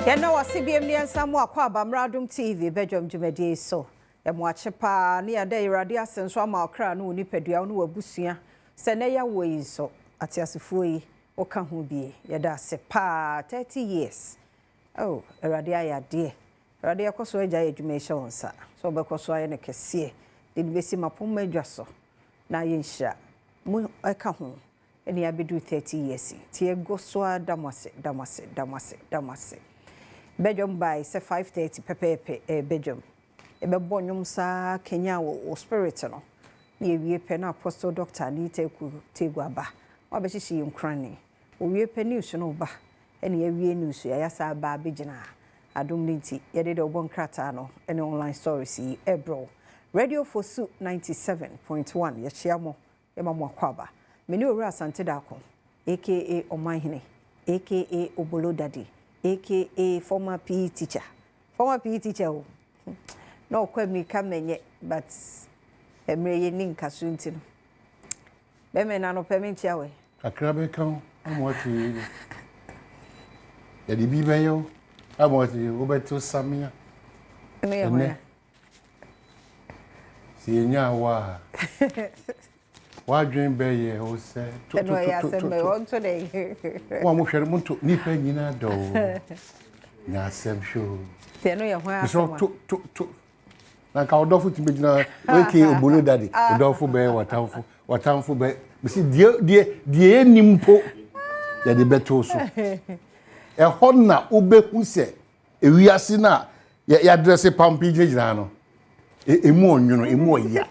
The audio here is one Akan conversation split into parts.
Yɛn a wɔse biem ne yɛnsa mu akɔ aba mmra Adom TV badwam dwumadie yi so. Yɛmo akye paa ne yɛada Awurade ase nso ama ɔkra ne wo nipadua wo ne w'abusua sɛ nɛ yɛawoɔ yi nso ateasefoɔ yi woka ho bie. Yɛda ase paa 30 years. Oh, Awurade ayɛ adeɛ. Awurade yɛkɔ so agya yɛ adwuma yi hyɛ wo nsa. Sɛ wobɛkɔ so ayɛ no kɛseɛ de de bɛsi mapɔmma adwa so na yɛnhyira mo ɛka ho ɛne abɛduru 30 years yi. Nti yɛgo so a da mo ase, da mo ase, da mo ase, da mo ase. Badwam bae sɛ 5:30 pɛpɛɛpɛ ɛyɛ badwam. Yɛbɛbɔ nnwom saa kenya wɔ spirit no. Na yɛwie pɛ na Apostle Dr. Anita Eku Tegu aba. Wabɛhyehyɛ yɛn nkurane. Owie pɛ news no ba. Ɛne yɛwie news yɛayɛ saa aba abɛgyina adom no nti yɛde de ɔbɔ nkrataa no ɛne online stories yi ɛbrɛ Radio Fosu 97.1 yɛhyia mo yɛma mo akɔ aba. Mene Owura Asante Daako aka Ɔmanhene aka Obolo Daddy aka former PE teacher. Former PE teacher o. Na ɔkɔ amirika mɛnyɛ but mmerɛ yɛ ni nkaso nti no. Bɛmɛ na no pɛ me nkyia wɛ. Kakra bɛka wo ama wate yie. Yɛde bi bɛyɛ wo ama wate yie wobɛto samea. Ɛno yɛ hwan a? Sɛ yɛnya wo a w'adwen bɛyɛ wo sɛ to to to to to. Ɔnto dɛ. Mo a mohwɛ no monto nnipa nyinaa dɔ o. Nya asɛm hwɛ o. Sɛ ɛno yɛ hwan asɛm a? To to to. Na nka ɔdɔfo tumi bɛgyina aka Obolo Daddy ɔdɔfo bɛyɛ w'atamfo w'atamfo bɛyɛ bɛsi deɛ deɛ deɛ ɛni mpo yɛde bɛto so. Ɛhɔ na wobɛhu sɛ ewiase no a yɛadrɛse pampi gyinagyina no emu ɔnwono emu ɔya.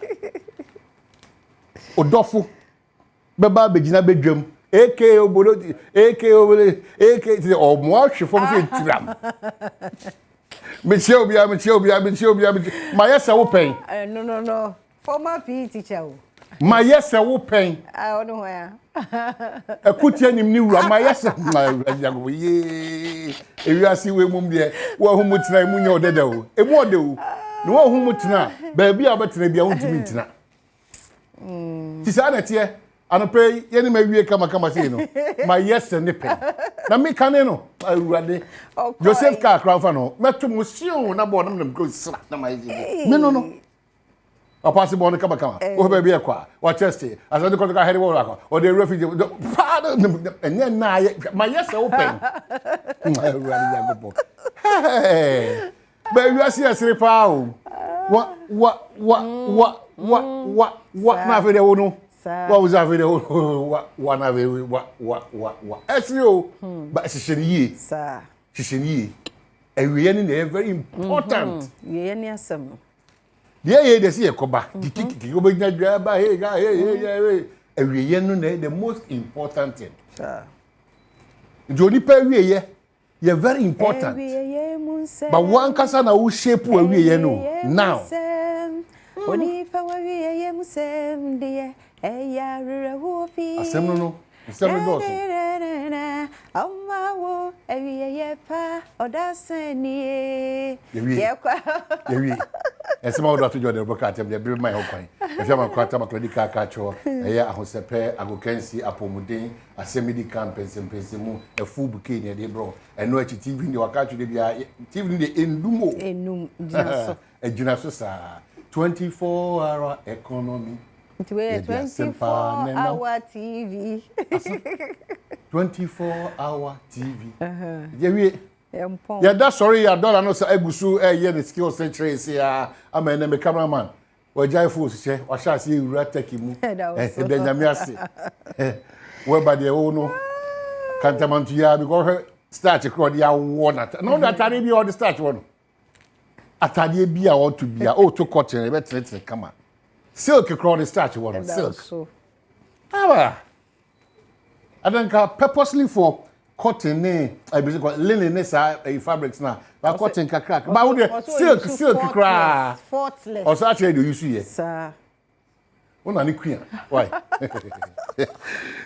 Ɔdɔfo bɛba abɛgyina bɛdwam aka Obolo aka Obolo aka sɛ ɔmo ahwe fam sɛ tiram. Mekyia obiara mekyia obiara mekyia obiara mekyia mayɛ sɛ wo pɛn. No no no former PE teacher o. Mayɛ sɛ wo pɛn. Ah ɔno hɔ ya. Ɛkutia nim ne wura mayɛ sɛ Awurade yee ewiase wei mum deɛ wɔahu mu tena emu nyɛ ɔdɛdɛ o emu ɔdɛ o na wɔahu mu tena baabi a wɔbɛtena bi a wontumi ntena. Ti saa na ɛteɛ anɔpɛ yi yɛne ma wie kamakama sei no mayɛ sɛ ne pɛn na meka ne no Awurade Joseph kaa kora mfa no mɛto mu siw na bɔɔ nam nam kuro sra na mayɛ sɛ me no no ɔpaase bɔɔ no kamakama wɔ baabi ɛkɔ a wakyɛste asante kɔtɔkɔ ahɛde wɔ akɔ ɔde awura fi paa ɛnyɛ nna ayɛ mayɛ sɛ wo pɛn Awurade Nyankopɔn baabi ase yɛ sere paa o wa wa wa wa wa wa wa na afei deɛ wo no wa wo sɛ afei deɛ wo wa wa na afei wa wa wa wa ɛsere o ba hyehyɛ no yie hyehyɛ no yie awieɛ no na ɛyɛ very important. Awieɛ ne asɛm no. Deɛ ɛyɛ deɛ sɛ yɛkɔba kikikiki wobɛgyina dwa ba hey ga hey hey hey awieɛ no na ɛyɛ the most important thing. Nti onipa awieɛ yɛ very important but wankasa na wo shape awieɛ no now. Onipa wawieɛ mu sɛm deɛ ɛyɛ awerɛhoɔ pii. Asɛm no no nsɛm no dɔɔso. Ɔma wo awieɛ pa ɔdasani. Yɛwie yɛwie ɛsɛm a wɔde ato dwa de ɔbɛka atɛm deɛ bere ma yɛ ho kwan ɛfi ama kora tam akora di kaa kaa kyerɛ ɛyɛ ahosɛpɛ agokansi apɔmuden asɛm di kan mpɛnsɛmpɛnsɛ mu ɛfu bouquet ne ɛde brɔ ɛno akyi tv ne waka atwere bia tv ne deɛ endum o enum gyina so ɛgyina so saa 24 hour economy. Nti wei yɛ 24 hour TV. 24 hour TV. Yɛwie. Yɛda sɔre yɛ dɔla no sɛ agu so ɛyɛ ne skills kyerɛ sɛ a ama ɛnɛ me cameraman wɔgyae fo hyɛ wahyɛ ase ewura turkey mu. Ɛda Nyame ase. Wɔba deɛ wo no kantamanto yi a because hwɛ starch korɔ ɔde awɔ na na ɔde atare bi a ɔde starch wɔ no. Atadeɛ bi a ɔto bi a ɔto cotton ɛbɛtenetene kama. Silk korɔ ɔde starch wɔ no silk. Aba. Adanka purposely for cotton ne ebisi kɔ linen ne saa ɛyi fabrics na ba cotton kakra ba wo de silk silk koraa ɔsɛ akyerɛ de oyi so yɛ. Saa. Wo na ne queen why?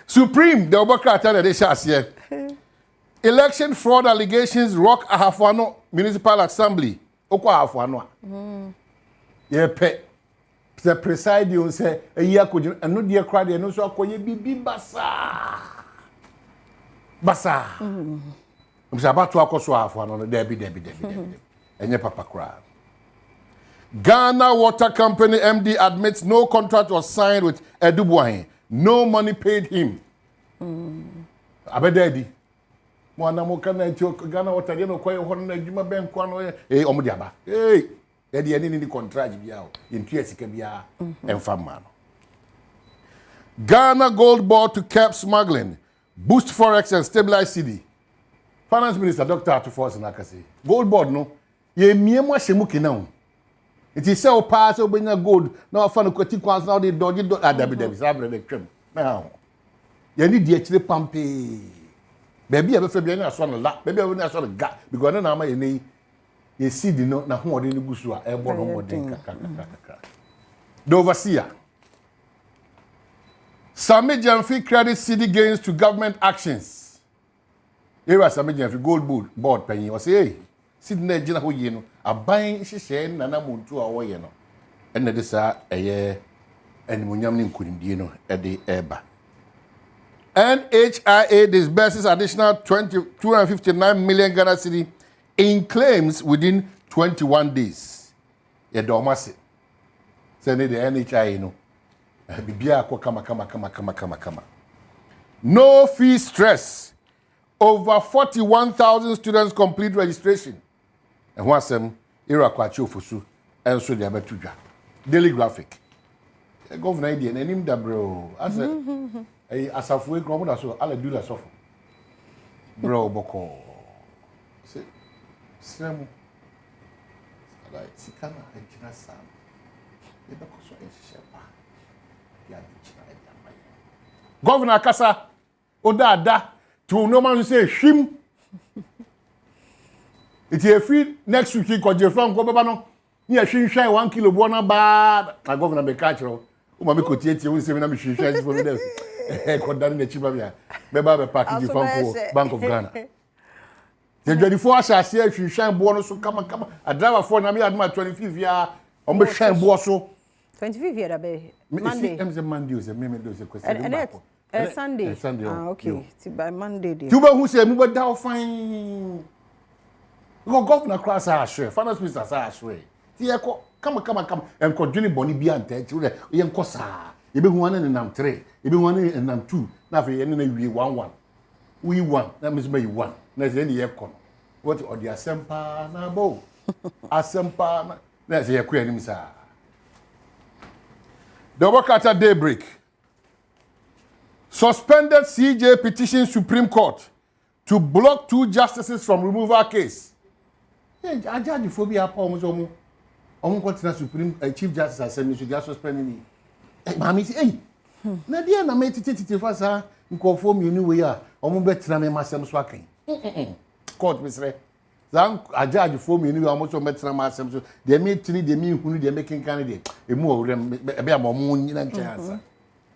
Supreme de ɔbɔ krataa na ɛde hyɛ aseɛ. Election fraud allegations rock Ahafoano Municipal Assembly. Okɔ Ahafoano a. Yɛpɛ sɛ preside o sɛ eyi akɔgyina ɛno deɛ koraa deɛ ɛno nso akɔyɛ bibi basaa basaa. Sɛ abatoɔ akɔ so ahafo ano no, daabi daabi daabi daabi. Ɛnyɛ papa koraa. Ghana Water Company MD admits no contract was signed with Adu Boahen. No money paid him. Abɛda adi. Mo anam ka na nti Ghana Water deɛ na ɔkɔyɛ hɔ no na adwuma bɛn nkoa na ɔyɛ. Ee, ɔmo de aba. Ee, yɛde yɛne ne ni contract biara o. Yɛntua sika biara ɛmfa mmaa no. Ghana Gold Board to curb smuggling, boost forex and stabilize cedi. Finance Minister Dr. Ato Forson akase. Gold Board no, yɛmie mu ahyɛ mu kena o. Nti sɛ wo paa sɛ wobɛnya gold na wafa no kwati kwan so na wode dɔgye dɔ ah, dabi dabi, saa berɛ no twam mɛha ho. Yɛne di akyire pampee. Baabi a bɛfɛ bi ne asɔ no la, baabi a bɛfɛ ne asɔ no ga, because ne na ama yɛn yi yɛsi di no n'ahoɔden no gu so a ɛrebɔ no mmɔden kakra kakra kakra. The Overseer. Sammy Gyamfi credit cedi gains to government actions. Ewura Sammy Gyamfi, Gold Board panyin, ɔsɛ ee cedi na gyina hɔ yie no, aban nhyehyɛe ne nana muntu a wɔyɛ no ɛna de saa ɛyɛ animuonyam ne nkonimdie no ɛde ɛreba. NHIA disburses additional 20, 259 million Ghana cedi in claims within 21 days. Yɛda ɔmo ase sɛ ne de NHIA no biribiara akɔ kama kama kama kama kama kama. No fee stress. Over 41,000 students complete registration. Ɛho asɛm Ira Kwakye Ofosu ɛnso de abɛto dwa. Daily Graphic. Governor yi deɛ n'anim da brɛ o. Asɛ ɛyi asafo ekura ɔmo da so ala dula sɔfo. Brɛ o bɔkɔɔ. Sɛ srɛ mu. Sika na agyina saa no. Yɛbɛkɔ so nhyehyɛ pa. Yɛ abɛgyina ɛde ama yɛn. Governor kasa o da te wo nneɛma nso sɛ ehwim nti efi next week kɔgye franco bɛba no ne yɛhwehwɛ 1 kilo boɔ no baa na governor bɛka kyerɛ wo woma me kɔtietie wo nsɛm na mehwehwɛ sifo mi dɛ kɔdane n'akyi ba me a bɛba bɛpaake gye franco wɔ Bank of Ghana. Sɛ adwadifoɔ ahyɛ aseɛ ahwehwɛ boɔ no so kamakama, adraivafoɔ Nyame yɛ adom a 25 a ɔmbɛhwɛn boɔ so. 25 yɛ dabe? Monday. Ɛm sɛ Monday o, sɛ mímí de o, sɛ kwasi ɛnɛ baako. Sunday. Sunday. Ah, okay, ti by Monday de. Tí wobɛhu sɛ mu bɛda wo fan because governor koraa saa ahwɛ, finance minister saa ahwɛ, ti yɛkɔ kama kama kama, nkɔdwene bɔne bi anta akyi wodɛ yɛnkɔ saa. Yɛbɛhu ane nenam three, yɛbɛhu ane nenam two, na afei yɛne no awie one one, woyi one na me nso mayi one, na sɛ yɛne yɛkɔ no wɔte ɔde asɛm paa na abɔ o, asɛm paa na na sɛ yɛkɔ anim saa. The Obokata Daybreak. Suspended CJ petition Supreme Court to block two justices from removal case. Agyagyefoɔ bi apa wɔn sɛ wɔn nkɔtena Supreme Chief Justice asɛm yi so de asuspend ni. Maame si eyi na deɛ na mɛ tete tete fa saa nkurɔfoɔ mmienu wei a wɔn bɛtena mɛ ma asɛm so akan court mesrɛ saa agyagyefoɔ mmienu wei a wɔn nso bɛtena ma asɛm so deɛ mɛ tini deɛ mɛ nhunu deɛ mɛ kenkan deɛ emu wɔ wura ɛbɛ ama wɔn nyina nkyɛn ansa.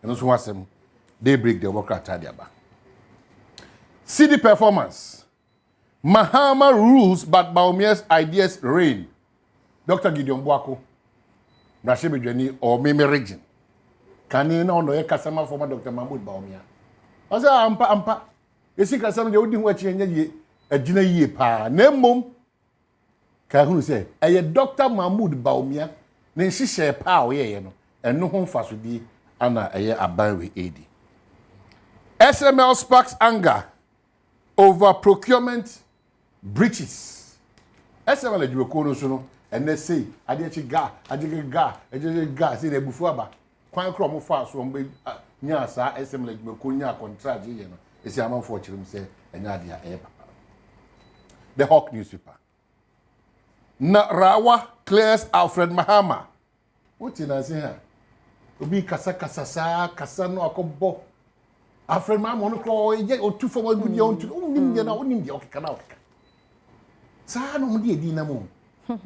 Ɛno nso ho asɛm Daybreak deɛ wɔbɛkɔ ataade aba. Cedi performance. Mahama rules but Bawumia's ideas reign. Dr. Gideon Boako, mmarahyɛbadwani ɔmeme region. Kane na ɔno yɛ kasama former Dr. Mahmoud Bawumia. Ɔsɛ ampa ampa. Esi kasa no deɛ wodi ho akyi ɛnyɛ yie, agyina yie paa. Na mmom ka hunu sɛ ɛyɛ Dr. Mahmoud Bawumia ne nhyehyɛɛ paa a ɔyɛeɛ no, ɛno ho mfasodie ana ɛyɛ aban wei edi. SML sparks anger over procurement breaches. SML adwumakuo no so no ɛnɛ sei adeɛ kyi ga adeɛ kyi ga adeɛ kyi ga sei na ebufu aba kwan koro a wɔn fa so wɔn bɛ nyaa saa SML adwumakuo nyaa contract yɛ no esi amanfoɔ kyerɛ mu sɛ ɛnyɛ adeɛ a ɛyɛ papa. The Hawk newspaper. Na Rawa clears Alfred Mahama. Wote na se ha obi kasakasa saa kasa no akɔbɔ Alfred Mahama ɔno koraa ɔyɛ otu fam agu deɛ ɔntu wonim deɛ na wonim deɛ ɔkeka na ɔkeka saa na ɔmo de edi nam o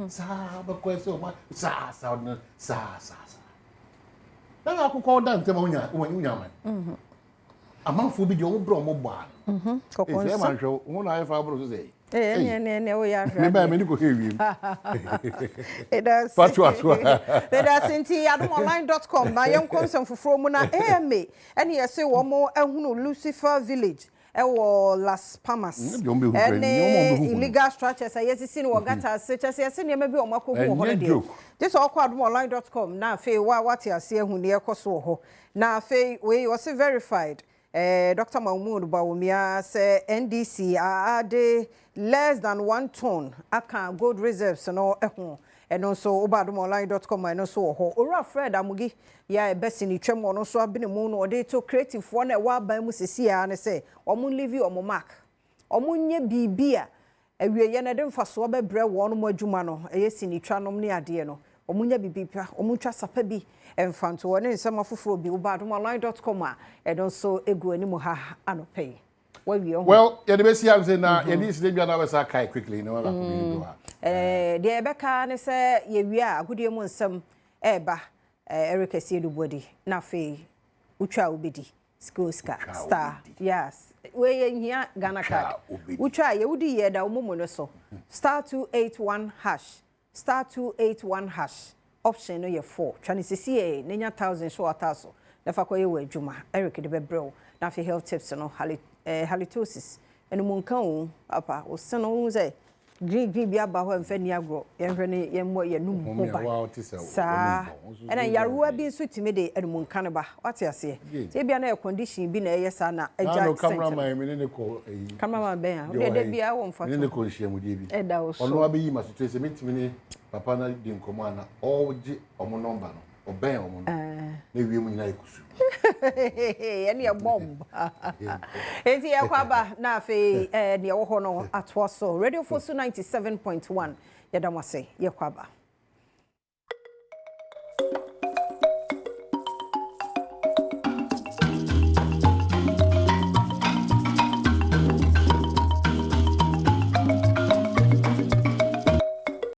saa bɛkɔ sɛ ɔmo saa saa ɔno saa saa saa na akokɔ ɔda ntɛm a wonya aman amanfoɔ bi deɛ ɔmo brɛ ɔmo bɔ ano kɔkɔ esi ɛma nsa nhwɛ wo na ayɛ fa aboro so sɛ ee, ɛne ɛne ɛne woyɛ ahwɛ me baa adeɛ. me ni kɔ hɛ wiem. Ɛda ase. Fa to aso. Ɛda ase. Nti adomonline.com na yɛnkɔ nsɛm foforɔ mu na AMA ɛne yɛse wɔn ahunu Lucifer Village. Ɛwɔ Las Palmas ɛne illegal structures a yɛsisi no wɔ gata ase, kyɛ sɛ yɛse nneɛma bi a wɔn akɔhu wɔ hɔ no deɛ, gye sɛ ɔkɔ adomonline dot com na afei wa wate ase ahu deɛ ɛkɔ so wɔ hɔ. Na afei wei ɔse verified Dr. Mahmoud Bawumia sɛ NDC ade less than 1 ton aka gold reserves no ho. Ɛno nso woba adomonline dot com a, ɛno nso wɔ hɔ. Owura Fred Amugi yɛ a ɛbɛsi ne twam, ɔno nso abene mu no ɔde to creativefoɔ no ɛwɔ aban mu sisi a ne sɛ wɔn leave wɔn mark, wɔn nyɛ biribi a awieeɛ no ɛde mfasoɔ bɛbrɛ wɔn mo adwuma no, ɛyɛ sinitwa nom ne adeɛ no. Wɔn nyɛ biribi pa, wɔn twa sapa bi mfa nto wɔn ne nsɛm afoforɔ bi. Woba adomonline.com a, ɛno nso egu anim ha anɔpɛ yi. Wawie ho. Well, yɛde bɛsi am sɛ na yɛde si dwa na wabɛsa kae quickly na wabɛkɔ bi do a. Deɛ yɛbɛka ne sɛ yɛwie a, agodie mu nsɛm ɛɛba. Eric Asiedu Buadi na afei wotwa a wobɛdi sika sika star, yes, wei yɛ nhia Ghana card. Wotwa a yɛwodi yɛ da wo momo no so, *281#, *281#, option no yɛ 4. Twa ne sisi yɛ ne nya 1000 so ata so na fa kɔyɛ wɔ adwuma. Eric de bɛbrɛ wo. Na afei health tips no, halitosis ɛno mu nka o papa wo se no, wohu sɛ green green bi aba hɔ a, mfa ni agorɔ. Yɛnhwɛ ne yɛmmɔ yɛnum ho ban saa. Ɛna nyarewa bi nso tumi de ɛnum nka no ba, wate aseɛ? Sɛ ebia na yɛ condition bi na ɛyɛ saa na agya. Cameraman mi ne ne kɔ eyi. Cameraman bɛn a wode da bia wɔ mfa ne ne kɔ nhyiamudie bi. Ɛda wo so. Ɔno abɛyi ma so sɛ metumi ne papa no di nkɔmmɔ ana ɔgye ɔmo number no, ɔbɛn ɔmo no na ewie mu nyinaa yɛ kusu. Ɛne yɛ bomb. Enti yɛkɔ aba na afei nea ɛwɔ hɔ no atoa so. Radio Fosu 97.1, yɛda mo ase. Yɛkɔ aba.